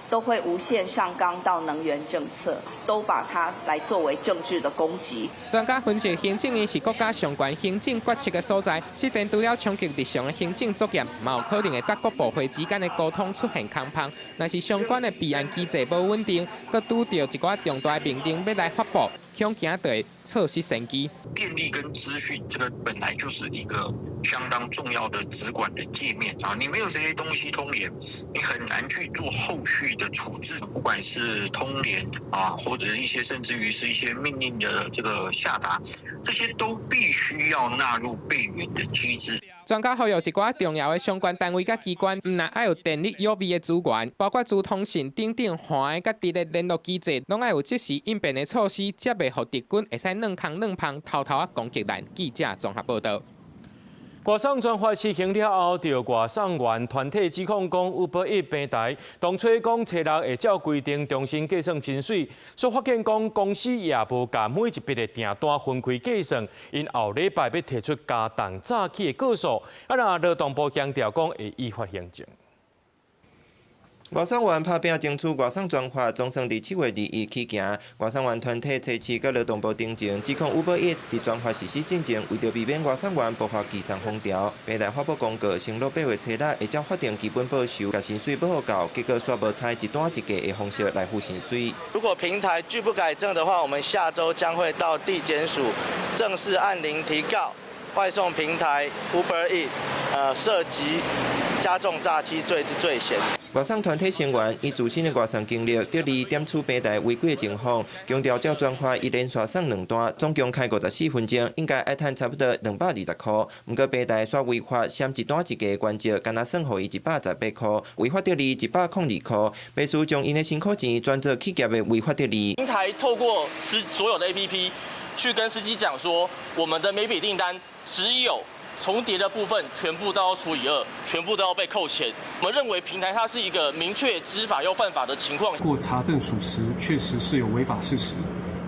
都會無限上綱到能源政策，都把它來作為政治的攻擊。專家分析，行政院是國家上懸行政決策的所在，失電除了衝擊日常的行政作業，嘛有可能會佮各部會之間的溝通出現空縫。若是相關的備案機制無穩定，閣拄著一寡重大命令欲來發布，恐驚就會錯失先機。電力跟資訊，這個本來就是一個相當重要的直管的界面啊，你沒有這些東西通聯，你很難去做後續的處置，不管是通聯啊，或者是一些甚至於是一些命令的這個下達，這些都必須要納入備援的機制。專家呼籲一寡重要的相關單位佮機關，毋但愛有電力予備的資源，包括資通訊等等橫的佮直的聯絡機制，攏愛有即時應變的措施，才袂予敵軍會使軟空軟芳偷偷仔攻擊咱。記者綜合報導。外送專法施行了後，著外送員團體指控講，Uber Eats 平台當初講初六會照規定重新計算薪水，煞發現講公司也無共每一筆的訂單分開計算，𪜶後禮拜欲提出加重早起的告訴，啊若勞動部強調講會依法行政。外送員拍拚爭取外送專法，總算佇7月21起行。外送員團體初七佮勞動部呈前，指控 Uber Eats 佇專法實施進前，為著避免外送員爆發拒送風潮，平台發布公告，承諾8月初六會照法定基本報酬，共薪水報予夠，結果煞無採一單一價的方式來付薪水。如果平台拒不改正的話，我們下週將會到地檢署正式按鈴提告外送平台 Uber Eats，涉及加重詐欺罪之罪嫌。外送團體成員以自身的外送經歷，著佇點出平台違規的情況，強調照專法伊連續送兩單，總共開54分鐘，應該愛趁差不多220箍。毋過平台煞違法，閃一單一價的原則，干焦算予伊118箍，違法得利102箍。必須將𪜶的辛苦錢轉做企業的違法得利。平台透過所有的 APP 去跟司機講說，我們的每筆訂單只有重疊的部分全部都要除以二，全部都要被扣錢。我們認為平台它是一個明確知法又犯法的情況。過查證屬實，確實是有違法事實，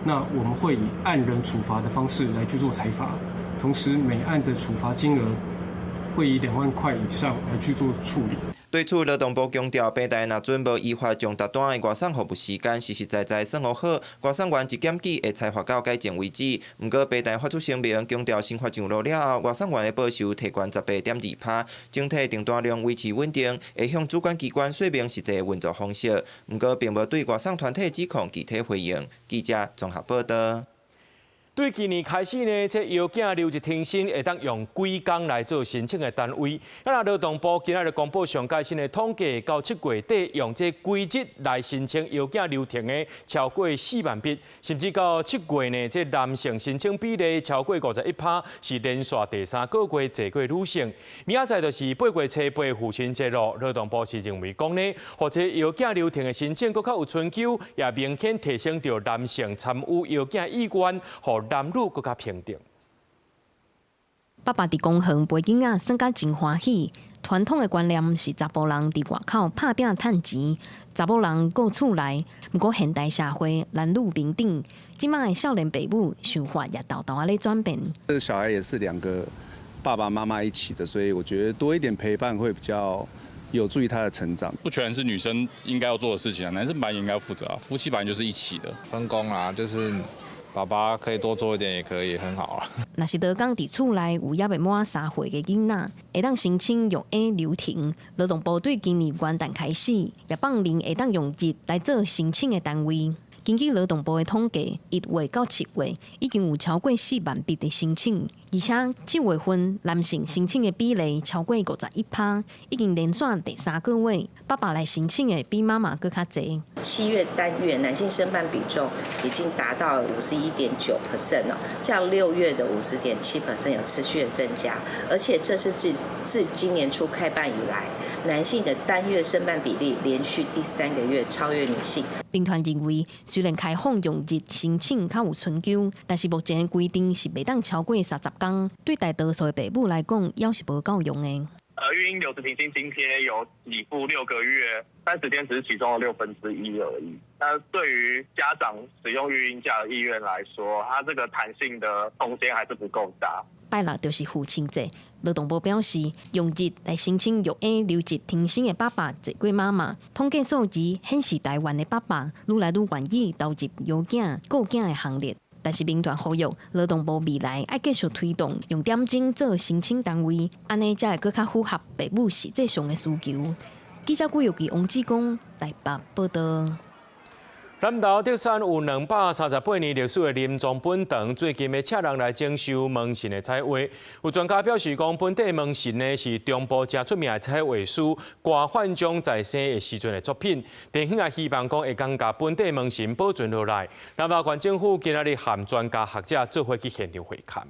那我們會以按人處罰的方式來去做裁罰，同時每案的處罰金額會以2萬塊以上來去做處理。對此，勞動部強調，平台若準無依法將逐單的外送服務時間實實在在算予好，外送員一檢舉會裁罰到改正為止。毋過，平台發出聲明，強調新法上路了後，外送員的報酬提懸18.2%，整體訂單量維持穩定，會向主管機關說明實際運作方式。毋過，並無對外送團體指控具體回應。記者綜合報導。對今年開始呢，這藥囝留職停薪會當用幾工來做申請的單位。啊，勞動部今仔日公布上蓋新的統計，到7月底用這幾日來申請藥囝留停的超過4萬筆，甚至到7月呢，這男性申請比例超過51%，是連續第三個月濟過女性。明仔載就是8月初八父親節囉，勞動部是認為講呢，予這藥囝留停的申請閣較有春秋，也明顯提升著男性參與藥囝意願，予男女閣較平等。爸爸佇公園陪囡仔，耍甲真歡喜。傳統的觀念是查埔人佇外口拍拚趁錢，查某人顧厝內。毋過現代社會男女平等，這馬的少年爸母想法也沓沓仔咧轉變。這小孩也是兩個爸爸媽媽一起的，所以我覺得多一點陪伴會比較有助於他的成長。不全是女生應該要做的事情啊，男生本來也應該要負責啊，夫妻本來就是一起的。分工啊，就是爸爸可以多做一點，也可以很好啊。若是勞工佇厝內有猶未滿3歲的囡仔，會當申請育嬰留停。勞動部對今年元旦開始，也放任會當用日來做申請的單位。根據勞動部的統計，1月到7月已經有超過4萬筆的申請，而且7月份男性申請的比例超過51%，已經連續第三個月，爸爸來申請的比媽媽閣較濟。7月單月男性申辦比重已經達到51.9% 了，較6月的50.7% 有持續的增加，而且這是自今年初開辦以來，男性的單月申辦比例連續第三個月超越女性。民團認為，雖然開放用日申請較有春秋，但是目前的規定是袂當超過30工，對大多數的爸母來講，猶是無夠用的。育嬰留職停薪津貼有給付6個月，30天只是其中的1/6而已。那對於家長使用育嬰假的意願來說，它這個彈性的空間還是不夠大。拜六就是父親節。勞動部表示，用日來申請育嬰留職停薪的爸爸濟過媽媽。統計數字顯示，台灣的爸爸愈來愈願意投入養囝、顧囝的行列。但是民團呼籲勞動部未來愛繼續推動用點鐘做申請單位，按呢才會閣較符合爸母實際上的需求。記者顧玉琪、王志剛台北報道。南投竹山有238年歷史的林莊本堂，最近欲請人來整修門神的彩畫。有專家表示講，本地門神呢是中部誠出名的彩畫師郭煥忠在生的時陣的作品。地方也希望講會當共本地門神保存落來。南投縣政府今仔日和專家學者做伙去現場會勘。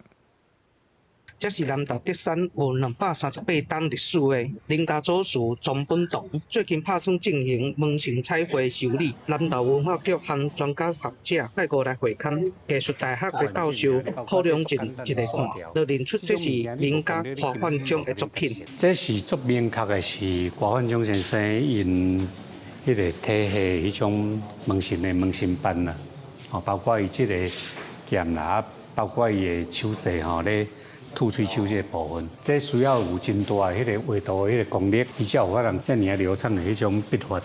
這是南投竹山有238冬歷史的林家祖祠莊本堂，最近拍算進行門神彩繪修理。南投文化局和專家學者拜五來會勘，藝術大學的教授柯良進一下看，就認出這是名家郭煥忠的作品。這是足明確的是郭煥忠先生𪜶彼個體系彼種門神的門神範啦，哦，包括伊這個劍啦，包括伊的手勢吼咧。吐喙手這個部分，這需要有真大的彼個畫圖的彼個功力，伊才有法通遮爾流暢的彼種筆法。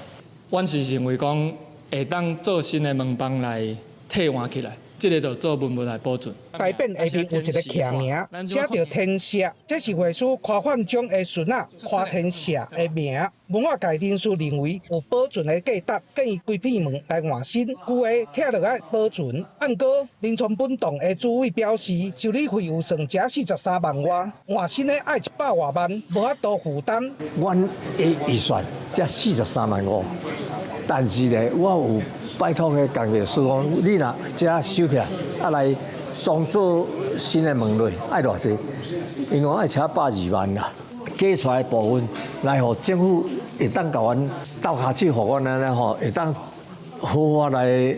阮是認為講會當做新的門枋來替換起來。這个就做文物來保存。牌匾下面有一個徛名，寫著天社，這是畫師柯煥忠的孫仔柯天社的名。文化界人士認為有保存的價值，建議規片門來換新，舊的拆落來保存。毋過林聰本堂的主委表示，修理費有算才43萬外，換新的愛100外萬，無法度負擔。阮的預算才43萬5，但是咧，我有拜託彼工藝師講，你若這收起來，啊來裝做新的門落，愛偌濟？𪜶講愛差120萬啦，加出來部分來予政府會當共阮鬥跤手，予阮按呢吼，會當好好來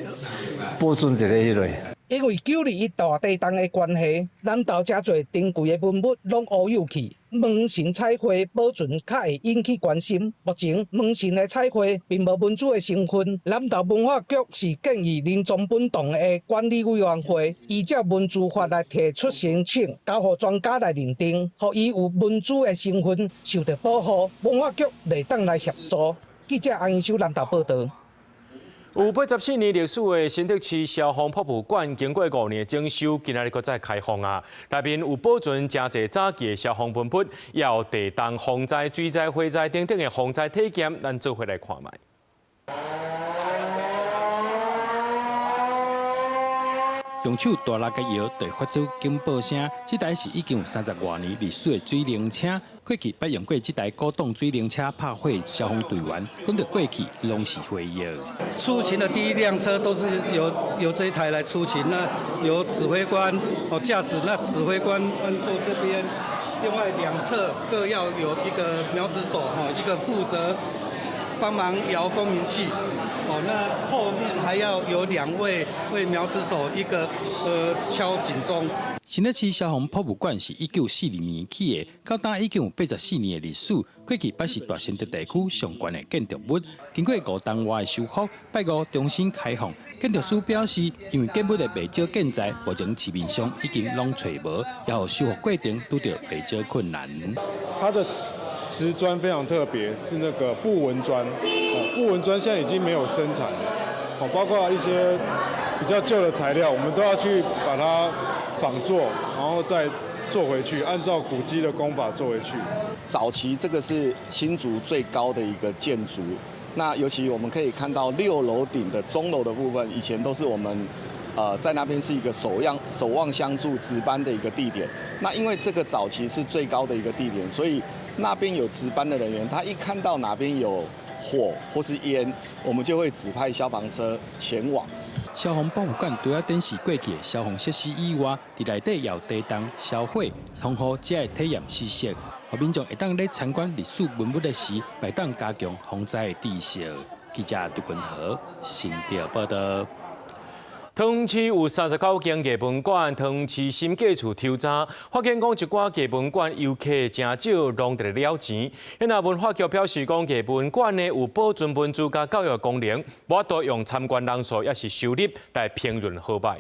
保存一下彼个。因為9·21大地震的關係，南投誠濟珍貴的文物攏烏有去，門神彩繪保存較會引起關心。目前門神的彩繪並無文資的成分，南投文化局是建議林莊本堂的管理委員會依照文資法來提出申請，交予專家來認定，予伊有文資的成分受著保護。文化局會當來協助。記者安英修南投報道。有84年歷史的新竹市消防博物館，經過5年的整修，今仔日閣再開放啊！內面有保存誠濟早期的消防文物，也有地動、風災、水災、火災等等的防災體驗，咱做伙來看覓。用手大力共搖，就會發出警報聲。這台是已經有30外年歷史的水靈車。過去捌用過這台古董水靈車拍火消防隊員，講著過去攏是回憶。出勤的第一輛車都是由這一台來出勤，那由指揮官哦駕駛，那指揮官坐這邊，另外兩側各要有一個苗子手哈，一個負責幫忙搖蜂鳴器。哦，那後面還要有兩位苗子手，一個敲警鐘。新北市消防博物館是1942年起的，到今已經有84年的歷史。過去捌是大新竹地區上懸的建築物，經過5冬外的修復，拜五重新開放。建築師表示，因為建物的袂少建材，目前市面上已經攏揣無，也予修復過程拄著袂少困難。它的瓷磚非常特別，是那個布紋磚。布紋磚現在已經沒有生產了，哦，包括一些比較舊的材料，我們都要去把它仿做，然後再做回去，按照古蹟的工法做回去。早期這個是新竹最高的一個建築，那尤其我們可以看到6樓頂的鐘樓的部分，以前都是我們，在那邊是一個守望相助值班的一個地點。那因為這個早期是最高的一個地點，所以那邊有值班的人員，他一看到哪邊有火或是煙，我們就會指派消防車前往。消防博物館除了展示過去的消防設施以外，佇內底也有地動、消火、防護這个體驗知識，予民眾會當咧參觀歷史文物的時，會當加強防災的知識。記者杜君和新竹報道。桃園市有39間藝文館，桃園市審計處抽查，發現講一寡藝文館遊客誠少，攏佇咧了錢。那文化局表示講，藝文館呢有保存文資佮教育功能，無法度用參觀人數抑是收入來評論好䆀。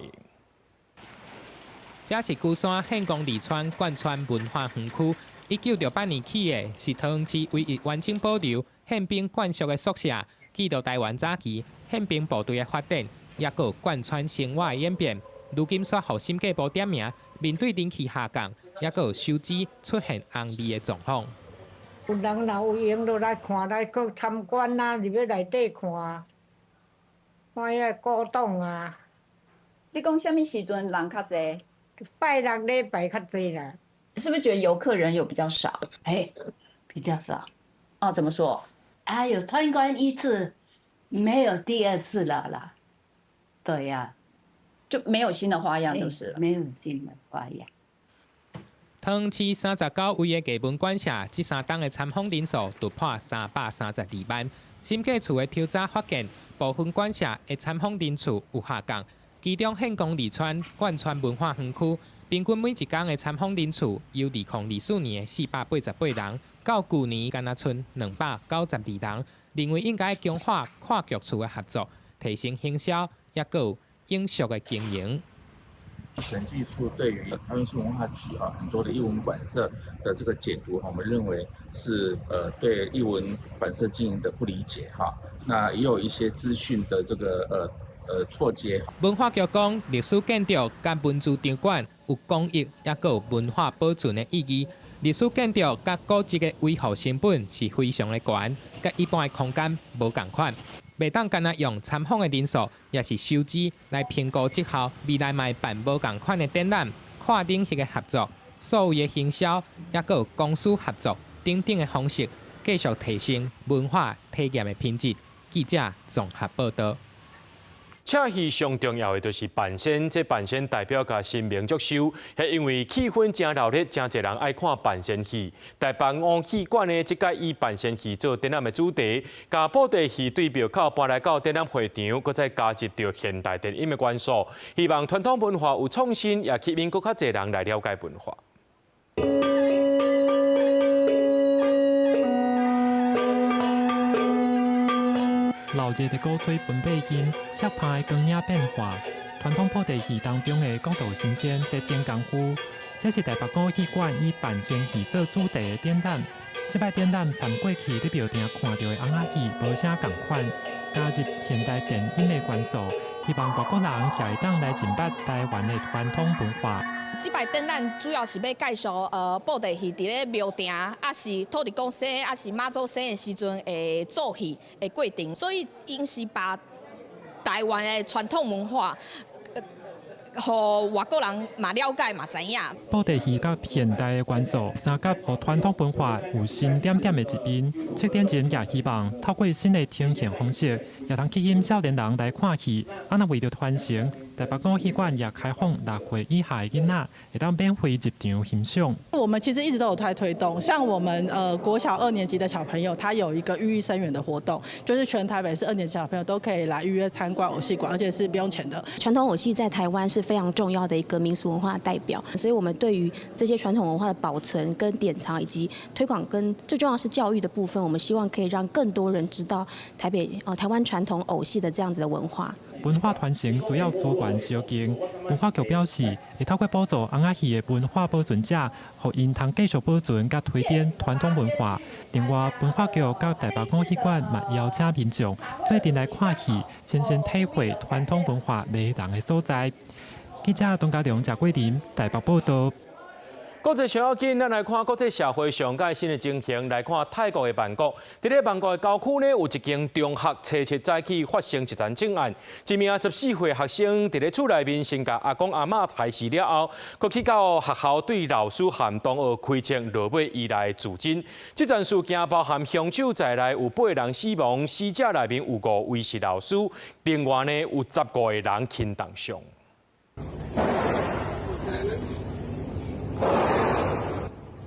這是龜山獻功二村貫穿文化園區，1968年起的，是桃園市唯一完整保留憲兵眷屬的宿舍，記錄台灣早期憲兵部隊的發展，抑閣貫穿生活的演變。如今煞予審計部點名，面對人氣下降，抑閣收支出現紅利的狀況。有人若有閒就來看，來去參觀啊，入去內底看，看彼个古董啊。你講啥物時陣人較濟？拜六禮拜較濟啦。是不是覺得遊客人有比較少？哎，比較少。哦，怎麼說？啊，有參觀一次，沒有第二次了啦。對呀，就沒有新的花樣就是了。沒有新的花樣。桃園市39位的藝文館舍，這3冬的參訪人數突破332萬。審計處的抽查發現，部分館舍的參訪人次有下降。其中獻功二村貫穿文化園區，平均每一工的參訪人次由2024年的488人，到舊年干焦賰292人。認為應該強化跨局處的合作，提升行銷，抑閣有永續的經營。審計處對於台灣文化局啊很多的藝文館舍的這個解讀，我們認為是對藝文館舍經營的不理解哈。那也有一些資訊的這個錯接。文化局講，歷史建築佮文資場館有公益，抑閣有文化保存的意義。歷史建築佮古蹟的維護成本是非常的懸，佮一般的空間無仝款。袂當干焦用參訪的人數，抑是收支來評估績效。未來嘛會辦無仝款的展覽、跨領域的合作、數位的行銷，抑閣有公司合作等等的方式，繼續提升文化體驗的品質。記者綜合報道。車戲上重要的就是扮仙，這扮仙代表共神明祝壽，係因為氣氛誠熱鬧，誠濟人愛看扮仙戲。台北偶戲館呢，這擺以扮仙戲做展覽的主題，共布袋戲對廟口搬來到展覽會場，閣再加入著現代電影的元素，希望傳統文化有創新，也吸引閣較濟人來了解文化。鬧熱的鼓吹分貝音，色拍的光影變化，傳統布袋戲當中的講道神仙在頂功夫。這是台北偶戲館以扮仙戲做主題的展覽。這擺展覽參過去佇廟埕看著的尪仔戲無啥仝款，加入現代電影的元素，希望外國人也會當來認捌台灣的傳統文化。這擺展覽主要是欲介紹布袋戲佇咧廟埕，抑是土地公生，抑是媽祖生的時陣會做戲的過程，所以𪜶是把台灣的傳統文化，予外國人嘛了解嘛知影。布袋戲佮現代的元素相結合，傳統文化有新點點的一面。策展人也希望透過新的呈現方式，也通吸引少年人來看戲。啊，若為著傳承，台北偶戲館也開放6歲以下的囡仔，會當免費入場欣賞。我們其實一直都有在推動，像我們國小2年級的小朋友，他有一個寓意深遠的活動，就是全台北市2年級小朋友都可以來預約參觀偶戲館，而且是不用錢的。傳統偶戲在台灣是非常重要的一個民俗文化代表，所以我們對於這些傳統文化的保存、跟典藏以及推廣，跟最重要是教育的部分，我們希望可以讓更多人知道台北台灣傳統偶戲的這樣子的文化。文化傳承需要資源相近，文化局表示會透過補助尪仔戲的文化保存者，予𪜶通繼續保存佮推展傳統文化。另外，文化局佮台北偶戲館嘛邀請民眾做陣來看戲，親身體會傳統文化迷人的所在。記者董家良、謝桂林台北報道。國際上要緊，咱來看國際社會上蓋新的情形。來看泰國的曼谷，佇咧曼谷的郊區呢，有一間中學初七早起發生一樁警案，一名14歲學生佇咧厝內面先共阿公阿嬤害死了後，閣去到學校對老師和同學開槍，落尾伊來自盡。這樁事件包含兇手在內有8人死亡，死者內面有5位是老師，另外呢有15個人輕重傷。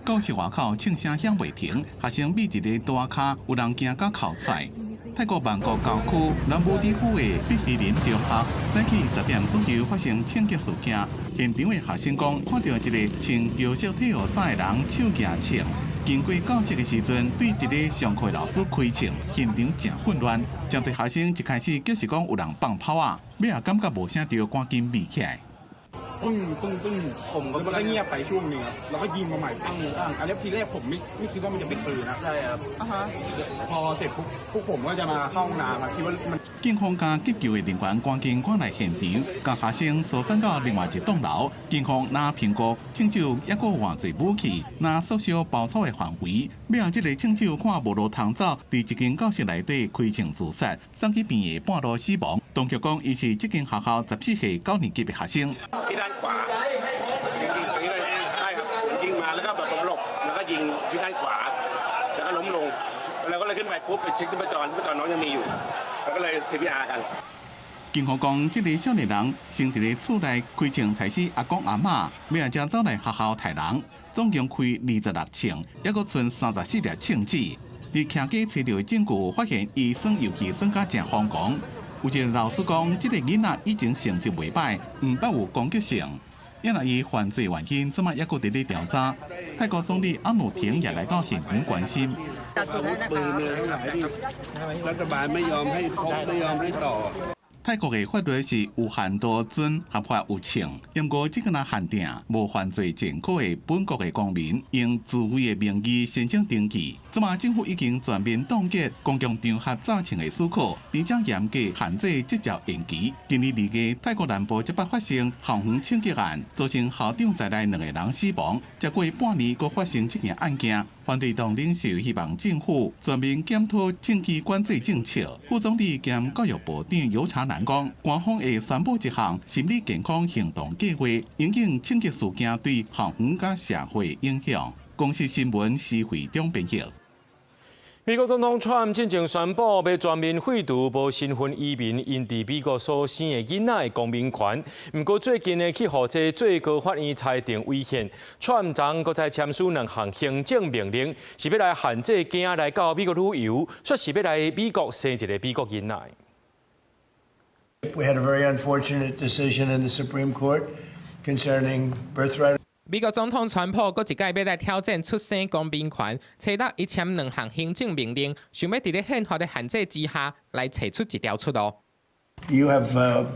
教室外口槍聲響袂停，學生覕佇咧桌跤，有人驚甲哭出。泰國曼谷郊區南無地府的碧希林中學，早起10點左右發生槍擊事件。現場的學生講，看著一个穿橘色體育衫的人手舉槍，經過教室的時陣，對佇咧上課的老師開槍，現場誠混亂。誠濟學生一開始就是講有人放炮仔，尾仔感覺無啥著，趕緊避起來。ปึ้งปึ้งปึ้งผมก็มันก็เงียบไปช่วงหนึ่งครับแล้วก็ยิงมาใหม่ปั้งปั้งอันนี้ทีแรกผมไม่คิดว่ามันจะเป็นปืนนะใช่ครับพอเสร็จปุ๊บพวกผมก็จะมาเข้าห้องน้ำครับคิดว่ามัน 警方共急救的人員趕緊趕來現場，共學生疏散到另外一棟樓。警方若評估槍手猶閣有偌濟武器，若縮小包抄的範圍。尾後這个槍手看無路通走，佇一間教室內底開槍自殺，送去病院半路死亡。當局講，伊是這間學校14歲九年級的學生。 ที่ด้านขวายิงใช่ครับยิงมาแล้วก็แบบผมหลบแล้วก็ยิงที่ด้านขวาแล้วก็ล้มลงเราก็เลยขึ้นไปปุ๊บไปเช็คที่ประจรที่ประจรน้องยังมีอยู่แล้วก็เลย CPR กัน 警方講，這个少年人先佇咧厝內開槍刣死阿公阿嬤，尾仔才走來學校刣人，總共開26槍，猶閣賰34粒槍子。佇徛家揣著的證據，發現伊耍遊戲耍甲誠瘋狂。有一个老師講，這个囡仔以前成績袂䆀，毋捌有攻擊性。因為伊犯罪原因，這馬猶閣佇咧調查。泰國總理阿努廷也來到現場關心。 รัฐบาลไม่ยอมให้พบไม่ยอมให้ต่อ 泰國的法律是有限度準合法有槍，毋過這個若限定無犯罪前科的本國的公民，用自費的名義申請登記。這馬政府已經全面凍結公共場合詐槍的許可，並且嚴格限制執照延期。今年2月，泰國南部這擺發生校園槍擊案，造成校長在內兩個人死亡。才過半年，閣發生這件案件。反對黨領袖希望政府全面檢討槍支管制政策。副總理兼教育部長尤查南講，官方會宣布一項心理健康行動計劃，因應槍擊事件對校園佮社會影響。公視新聞施惠中編譯。美國總統川普進前宣布，欲全面廢除無身份移民𪜶佇美國所生的囡仔的公民權。毋過最近呢，去予這最高法院裁定違憲，川普昨閣再簽署兩項行政命令，是欲來限制囝仔來到美國旅遊，說是欲來美國生一个美國囡仔。 We had a very unfortunate decision in the Supreme Court concerning birthright. 美國總統川普閣一擺欲來挑戰出生公民權，初六伊簽兩項行政命令，想欲佇咧憲法的限制之下來揣出一條出路。 You have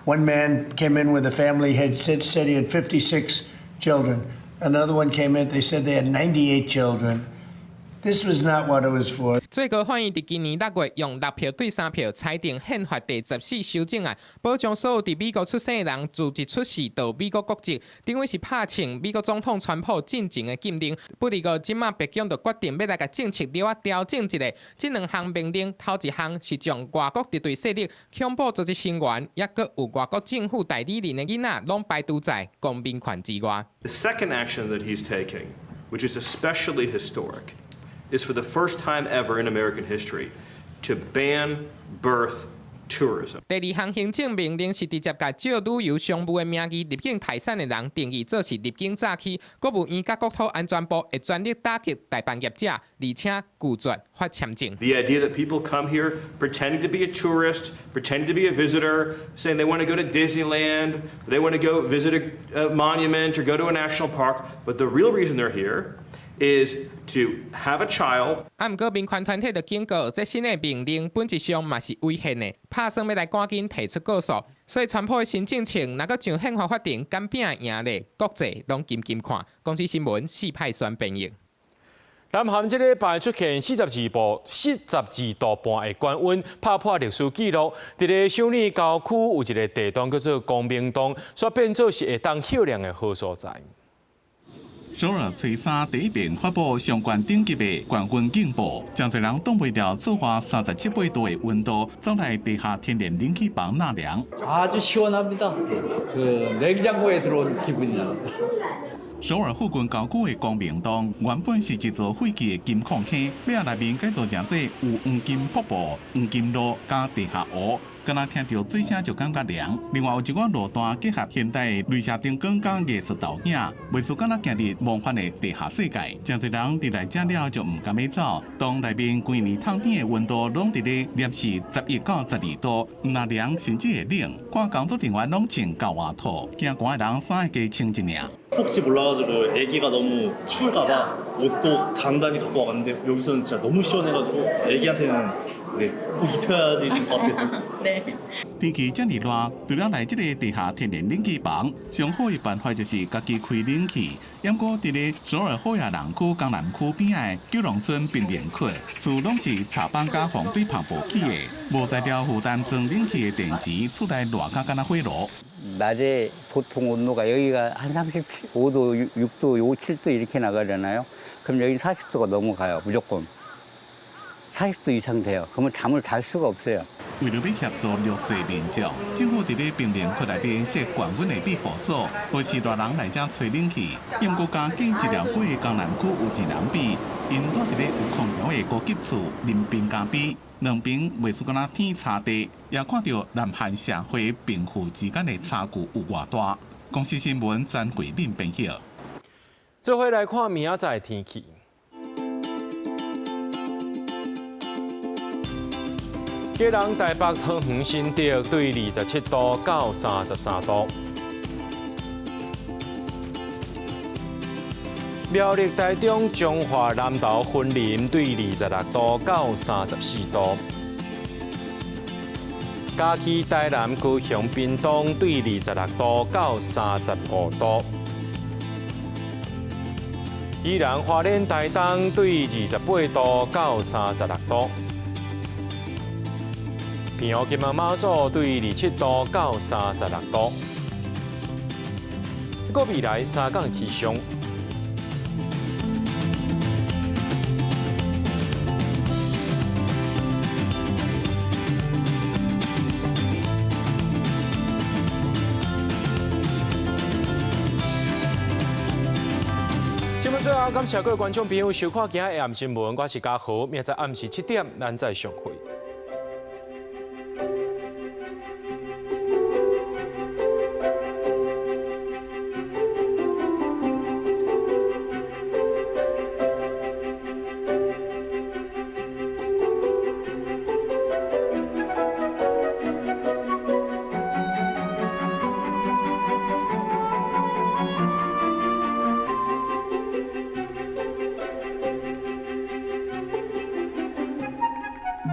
one man came in with a family, had said he had 56 children. Another one came in, they said they had 98 children. This was not what it was for. 最高法院佇今年6月用6票對3票裁定憲法第14修正案，保障所有佇美國出生的人自一出世就美國國籍，等於是拍穿美國總統川普進前的禁令。不過，這馬白宮就決定欲來共政策略仔調整一下。這兩項命令，頭一項是將外國敵對勢力、恐怖組織成員，抑閣有外國政府代理人的囡仔，攏排除在公民權之外。 The second action that he's taking, which is especially historic, is for the first time ever in American history to ban birth tourism. 第二項行政命令是直接共借旅遊商務的名義入境台產的人定義做是入境詐欺。國務院佮國土安全部會全力打擊代辦業者，而且拒絕發簽證。 The idea that people come here pretending to be a tourist, pretending to be a visitor, saying they want to go to Disneyland, they want to go visit a monument or go to a national park, but the real reason they're here is to have a child. 啊，毋過民權團體就警告，這新的命令本質上嘛是違憲的，拍算欲來趕緊提出告訴。所以，川普的新政策若閣上憲法法庭，敢拚贏咧，國際攏緊緊看。公視新聞四派選編譯。南韓這禮拜出現42度、42度半的高溫，拍破歷史紀錄。佇咧首爾郊區有一个地洞叫做光明洞，煞變做是會當歇涼的好所在。首爾初三第一遍發布相關等級的高溫警報，誠濟人擋袂牢室外37.8度的溫度，走來地下天然冷氣房納涼。 아주시원합니다. 그 냉장고에 들어온 기분이야. 首爾附近郊區的光明洞，原本是一座廢棄的金礦坑，尾仔內面改造成做有黃金瀑布、黃金路佮地下湖。敢若聽著水聲就感覺涼。另外有一寡路段結合現代鐳射燈光佮藝術導影，袂輸敢若行入夢幻的地下世界。誠濟人佇來遮了就毋甘欲走。當內面規年透頂的溫度攏佇咧攝氏11到12度，毋若涼甚至會冷。看工作人員攏穿厚外套，驚寒的人衫會加穿一領。 혹시 몰라가지고 애기가 너무 추울까봐 옷도 단단히 갖고 와봤는데 여기서는 진짜 너무 시원해가지고 애기한테는 네, 꼭 입혀야지 될 것 같아서. 네. 天氣遮爾熱，除了來這个地下天然冷氣房，上好的辦法就是家己開冷氣。毋過，佇咧首爾虎也人區江南區邊仔的九龍村貧民窟，厝攏是柴板佮防水帆布起的，無材料負擔裝冷氣的電池，厝內熱甲敢若火爐。 낮에 보통 온도가 여기가 한 35도, 6도, 7도 이렇게 나가잖아요. 그럼 여기 40도가 넘어가요, 무조건. 40도 이상 돼요. 그러면 잠을 잘 수가 없어요. 為著欲協助弱勢民眾，政府佇咧貧民窟內面設降溫的庇護所，予序大人來遮吹冷氣。毋過，佮經一條過的江南區有錢人比，𪜶蹛佇咧有空調的高級厝啉冰咖啡，兩爿袂輸敢若天差地，也看著南韓社會貧富之間的差距有偌大。公視新聞詹慧敏編譯。做伙來看明仔載天氣。基隆、台北、桃園、新竹對27度到33度。苗栗、台中、彰化、南投、雲林對26度到34度。嘉義、台南、高雄、屏東對26度到35度。宜蘭、花蓮、台東對28度到36度。澎湖、金門、馬祖對27度到36度。閣未來3工氣象。新聞最後，感謝各位觀眾朋友收看今仔下暗新聞，我是嘉豪，明仔載暗時7點，咱再相會。